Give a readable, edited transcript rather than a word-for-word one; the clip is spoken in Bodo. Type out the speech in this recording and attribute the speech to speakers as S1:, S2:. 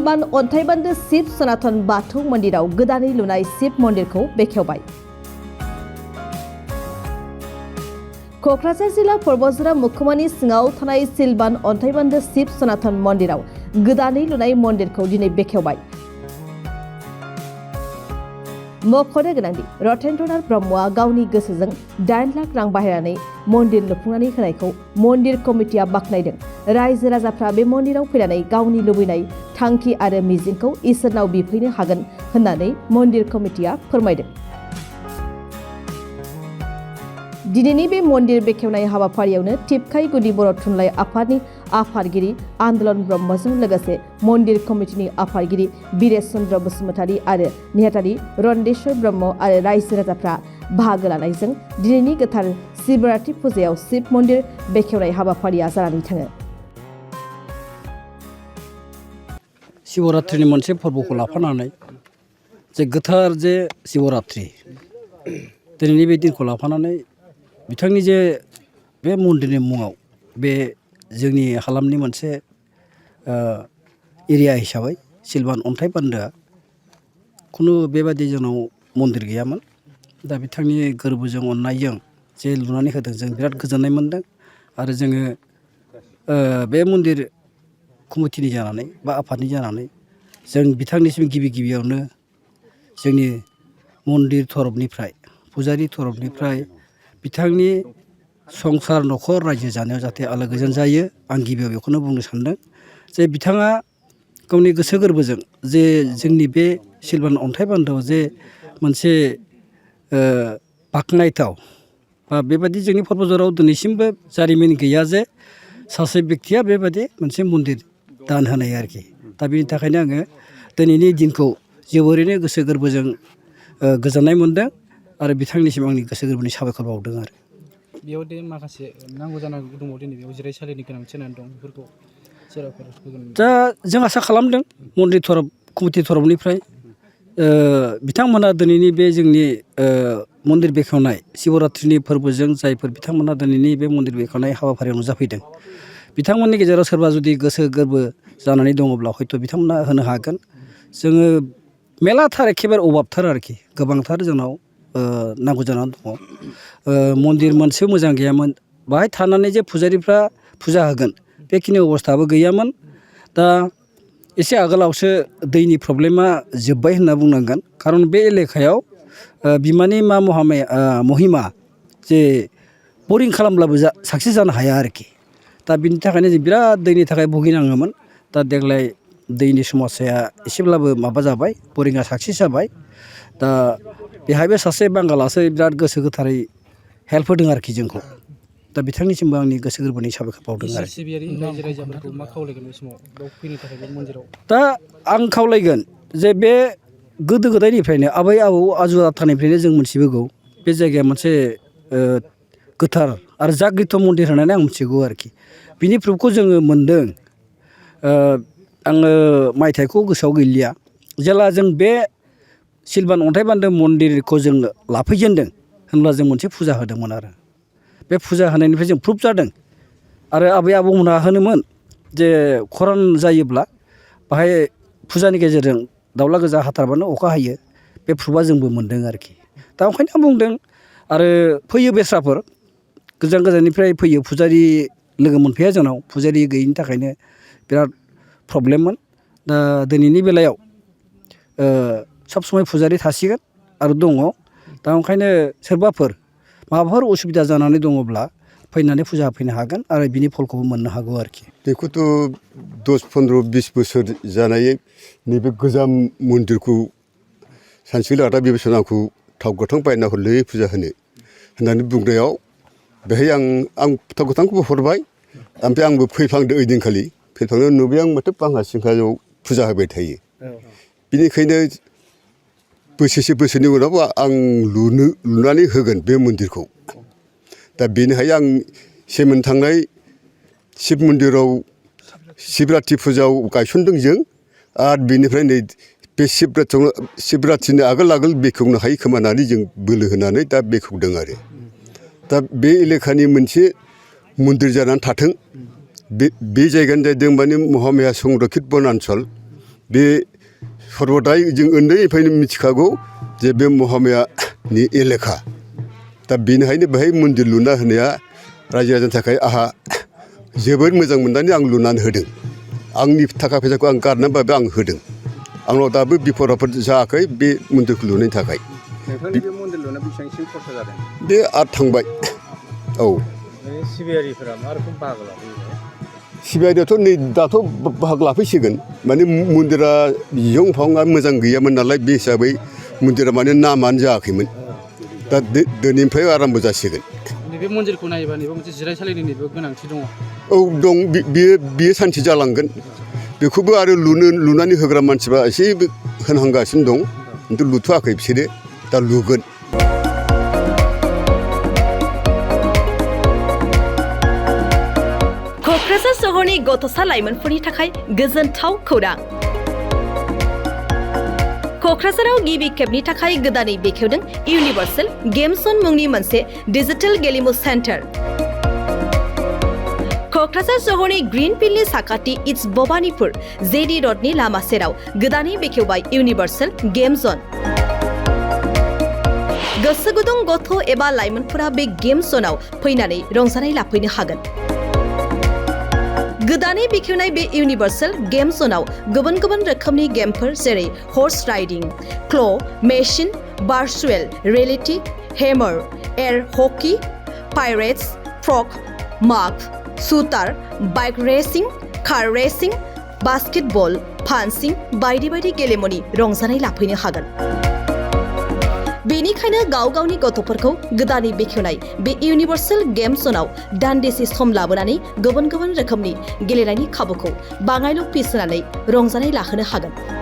S1: सिलबान अन्थाइबान्दो शिव सनातन बाथौ मन्दिराव गोदानै लुनाय शिव मन्दिरखौ बेखेवबाय। क'क्राझार जिल्ला परबजरा मुखुमानि सिङाव थानाय सिलबान अन्थाइबान्दो शिव सनातन मन्दिराव गोदानै लुनाय मन्दिरखौ दिनै बेखेवबाय। मख'नो गोनांदि रतेन्द्रनाथ ब्रह्मआ गावनि गोसोजों 8 लाख रां बाहायनानै मन्दिर लुफुंनानै होनायखौ मन्दिर कमिटिया बाख्नायदों। रायजो राजाफ्रा बे मन्दिराव फैनानै गावनि लुबैनाय थांखि आरो मिजिंखौ इसोरनाव बिफैनो हागोन होननानै मन्दिर कमिटिया फोरमायदों। दिनैनि बे मन्दिर बेखेवनाय हाबाफारियावनो टिपकाइ गुदि बर' थुनलाइ आफादनि आफादगिरि आन्दलन ब्रह्मजों लोगोसे मन्दिर कमिटिनि आफादगिरि बिरेश चन्द्र बसुमतारी आरो नेहाथारि रन्देश्वर ब्रह्म आरो रायजो राजाफ्रा बाहागो लानायजों दिनैनि गोथार शिवरात्रि फुजायाव शिव मन्दिर बेखेवनाय हाबाफारिया जानानै थाङो।
S2: शिवरात्रिनि मोनसे फोरबोखौ लाफानानै जे गोथार जे शिवरात्रि दिनैनि बे दिनखौ लाफानानै बिथांनि जे बे मन्दिरनि मुङाव बे जोंनि हालामनि मोनसे एरिया हिसाबै सिलबान अन्थाइ बान्दोआ खुनु बेबादि जोंनाव मन्दिर गैयामोन। दा बिथांनि गोरबोजों अननायजों जे लुनानै होदों जों बिराद गोजोननाय मोन्दों आरो जोङो बे मन्दिर कमिटिनि जानानै बा आफादनि जानानै जों बिथांनिसिम गिबियावनो जोंनि मन्दिर थरफनिफ्राय फुजारि थरफनिफ्राय बिथांनि संसार न'खर रायजो जानायाव जाहाथे आलो गोजोन जायो आं गिबियाव बेखौनो बुंनो सानदों जे बिथाङा गावनि गोसो गोरबोजों जे जोंनि बे सिलबान अन्थाइ बान्दोआव जे मोनसे बाख्नायथाव बा बेबादि जोंनि परबजराव दिनैसिमबो जारिमिन गैया जे सासे बेक्तिया बेबादि मोनसे मन्दिर दान होनाय आरोखि। दा बेनि थाखायनो आङो दिनैनि दिनखौ जोबोरैनो गोसो गोरबोजों गोजोननाय मोन्दों आरो बिथांनिसिम आंनि गोसो गोरबोनि साबायखर बावदों आरो।
S3: बेयाव दे माखासे नांगौ जानांगौ दङ दिनै बेयाव जिरायसालिनि गोनांथि जानानै दं बेफोरखौ सोरबाफोर होगोन।
S2: दा जों आसा खालामदों मन्दिर थरफ कमिटि थरफनिफ्राय बिथांमोना दिनैनि बे जोंनि मन्दिर बेखेवनाय शिवरात्रिनि फोरबोजों जायफोर बिथांमोना दिनैनि बे मन्दिर बेखेवनाय हाबाफारियाव नुजाफैदों बिथांमोननि गेजेराव सोरबा जुदि गोसो गोरबो जानानै दङब्ला हयथ' बिथांमोना होनो हागोन। जोङो मेलाथार एखेबारे अभाबथार आरोखि गोबांथार जोंनाव नांगौ जानानै दङ। मन्दिर मोनसे मोजां गैयामोन बाहाय थानानै जे फुजारिफ्रा फुजा होगोन बेखिनि अबस्थाबो गैयामोन। दा एसे आगोलावसो दैनि प्रब्लेमा जोब्बाय होनना बुंनांगोन खारन बे एलेकायाव बिमानि मा महिमा जे बरिं खालामब्लाबो साक्सेस जानो हाया आरोखि। दा बिनि थाखायनो जों बिराद दैनि थाखाय भुगिनाङोमोन। दा देग्लाय दैनि समस्याया एसेब्लाबो माबा जाबाय बरिंआ साक्सेस जाबाय। दा बेहायबो सासे बांगालासो बिराद गोसो गोथारै हेल्प होदों आरोखि जोंखौ। दा बिथांनिसिमबो आंनि गोसो गोरबोनि साबायखर बावदों आरो।
S3: सिबियारि रायजो राजाफोरखौ मा खावलायगोन बे समाव बेयाव फैनो थाखाय बे मन्दिराव?
S2: दा आं खावलायगोन जे बे गोदो गोदायनिफ्रायनो आबै आबौ आजौ आजौनिफ्रायनो जों मोनथिबोगौ बे जायगाया मोनसे गोथार आरो जाग्रित मन्दिर होननानै आं मिथिगौ आरोखि। बिनि प्रुफखौ जोङो मोन्दों। आङो मायथाइखौ गोसोआव गैलिया जेला जों बे सिलबान अन्थाइ बान्दो मन्दिरखौ जों लाफैजेनदों होनब्ला जों मोनसे फुजा होदोंमोन आरो बे फुजा होनायनिफ्राय जों प्रुफ जादों। आरो आबै आबौमोनहा होनोमोन जे खरान जायोब्ला बाहाय फुजानि गेजेरजों दाउला गोजा हाथारबानो अखा हायो बे प्रुफा जोंबो मोन्दों आरोखि। दा ओंखायनो आं बुंदों आरो फैयो बेस्राफोर गोजान गोजाननिफ्राय फैयो फुजारि लोगो मोनफैया जोंनाव फुजारि गैयिनि थाखायनो बिराद प्रब्लेममोन। दा दिनैनि बेलायाव सब समय फुजारि थासिगोन आरो दङ। दा ओंखायनो सोरबाफोर माबाफोर उसुबिदा जानानै दङब्ला फैनानै फुजा होफैनो हागोन आरो बिनि फलखौबो मोननो हागौ आरोखि।
S4: बेखौथ' 10-15-20 बोसोर जानाय नैबे गोजाम मन्दिरखौ सानसेखालि आदा बेबसन आंखौ थाव गोथां बायना हरलै फुजा होननानै बुंनायाव बेहाय आं थाव गोथांखौबो हरबाय ओमफ्राय आंबो फैफ्लांदों ओइदिनखालि फैफ्लांनायाव नुबाय आं माथो बांहा सिंहायाव फुजा होबाय थायो। बिनिखायनो बोसोरसे बोसोरनि उनाव आं लुनानै होगोन बे मन्दिरखौ। दा बेनिखाय आं सेमोन थांनाय शिब मन्दिराव शिबरात्रि फुजायाव गायसनदों जों आरो बेनिफ्राय नै बे शिबरात्रिनि आगोल बेखेवनो हायो खोमा होननानै जों बोलो होनानै दा बेखेवदों आरो। दा बे एलेकानि मोनसे मन्दिर जानानै थाथों बे जायगानि जाहैदों माने महामाया संरक्षित बनान्चल बे सर्बदाय जों उन्दैनिफ्रायनो मिथिखागौ जे बे महामायानि एलेखा दा बेनिखायनो बेहाय मन्दिर लुना होनाया रायजो राजानि थाखाय आंहा जोबोद मोजां मोननानै आं लुनानै होदों आंनि थाखा फैसाखौ आं गारनानैबाबो आं होदों आंनाव दाबो बिपद आफोद जायाखै बे मन्दिरखौ लुनायनि थाखाय
S5: नोंथांनि बे मन्दिर लुनायाव बेसेबांसिम खरसा जादों
S4: बे आर थांबाय औ
S5: सिबियारिफोरा मा रोखोम बाहागो लाफैयो
S4: सिबियारियाथ' नै दाथ' बाहागो लाफैसिगोन माने मन्दिरा बिजं फाङा मोजां गैयामोन नालाय बे हिसाबै मन्दिरा माने नामानो जायाखैमोन दा दिनैनिफ्राय आराम्भ जासिगोन
S3: नैबे मन्दिरखौ नायोबा नैबे मोनसे जिरायसालिनि नैबे गोनांथि दङ
S4: औ दं बियो सानसे जालांगोन बेखौबो आरो लुनानै होग्रा मानसिफ्रा एसे होनहांगासिनो दं खिन्थु लुथ'वाखै बिसोरो दा लुगोन
S1: क'क्राझार सहरनि गथ'सा लाइमोनफोरनि थाखाय गोजोनथाव खौरां क'क्राझाराव गिबि खेबनि थाखाय गोदानै बेखेवदों इउनिभार्सेल गेम जन मुंनि मोनसे डिजिटेल गेलेमु सेन्टार क'क्राझार सहरनि ग्रीन फिल्डनि साखाथि इट्स भबानिपुर जेडि रडनि लामा सेराव गोदानै बेखेवबाय इउनिभार्सेल गेम जन गोसो गुदुं गथ' एबा लाइमोनफोरा बे गेम जनाव फैनानै रंजानाय लाफैनो हागोन गोदानै बेखेवनाय बे इउनिभार्सेल गेम जनाव गुबुन गुबुन रोखोमनि गेमफोर जेरै horse riding claw' machine virtual reality hammer air hockey pirates frog माग shooter bike racing car racing basketball पान्सिं बायदि बायदि गेलेमुनि रंजानाय लाफैनो हागोन बेनिखायनो गाव गावनि गथ'फोरखौ गोदानै बेखेवनाय बे इउनिभार्सेल गेम जनाव दान्दिसे सम लाबोनानै गुबुन गुबुन रोखोमनि गेलेनायनि खाबुखौ बाङायल' फिस होनानै रंजानाय लाहोनो हागोन